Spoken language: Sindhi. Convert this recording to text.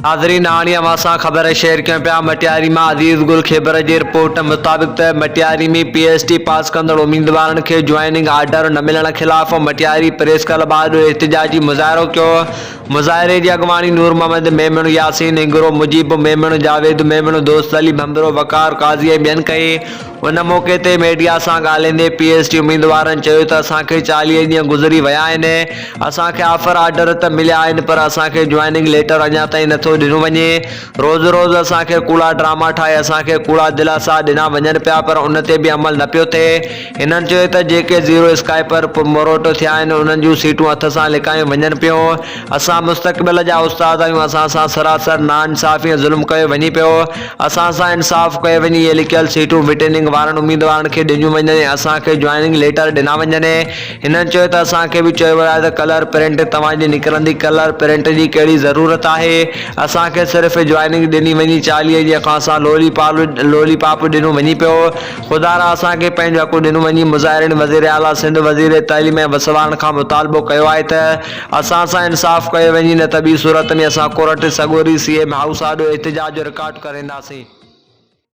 ناظرين هاڻي اوهان سان خبر شيئر ڪيون پيا مٽياري مان عزيز گل کيبر جي رپورٽ مطابق ته مٽياري ۾ پي ايس ٽي پاس ڪندڙ اميدوارن کي جوائننگ آرڊر نه ملڻ خلاف مٽياري پريس ڪلب آڏو احتجاجي مظاهرو ڪيو مظاهري جي اڳواڻي نور محمد ميمڻ ياسين هنگرو مجيب ميمڻ جاويد ميمڻ دوست علي ڀنڀرو وقار قاضي ۽ ٻين ڪئي ان موقعي تي ميڊيا سان ڳالهيندي پي ايس ٽي اميدوارن چيو ته اسان کي 40 ڏينهن گذري ويا آهن، اسان کي آفر آرڊر ته مليا آهن پر اسان کي جوائننگ ليٽر اڃا تائين نٿو ڏنو وڃي، روز روز اسان کي ڪوڙا ڊراما ٺاهي اسان کي ڪوڙا دلاسا ڏنا وڃن پيا پر ان تي به عمل نه پيو ٿئي. هنن چيو ته جيڪي زيرو اسڪائپر پروموٽ ٿيا آهن انهن جون سيٽون هٿ سان لڪايون وڃن پيون، اسان مستقبل جا استاد آهيون، اسان سان سراسر ناانصافي ۽ ظلم ڪيو وڃي پيو، اسان سان انصاف ڪيو وڃي، اهي لڪيل سيٽون وٽيننگ وارن اميدوارن کي ڏنيون وڃن ۽ اسان کي جوائننگ ليٽر ڏنا وڃن. هنن چيو ته اسان کي به چيو ويو آهي ته ڪلر پرنٽ توهان جي نڪرندي، ڪلر پرنٽ جي ڪهڙي ضرورت آهي، اسان کي صرف جوائننگ ڏني وڃي، 40 ڏينهن کان اسان لولي پاپ ڏنو وڃي پيو، خدارا اسان کي پنهنجو حق ڏنو وڃي، مظاهرين وزيراعليٰ سنڌ، وزير تعليم ۽ وس وارن کان مطالبو ڪيو آهي ته اسان سان انصاف ڪيو وڃي نه ته ٻي صورت ۾ اسان ڪورٽ سڳوري سي ايم هائوس آڏو احتجاج جو رڪارڊ ڪرينداسين.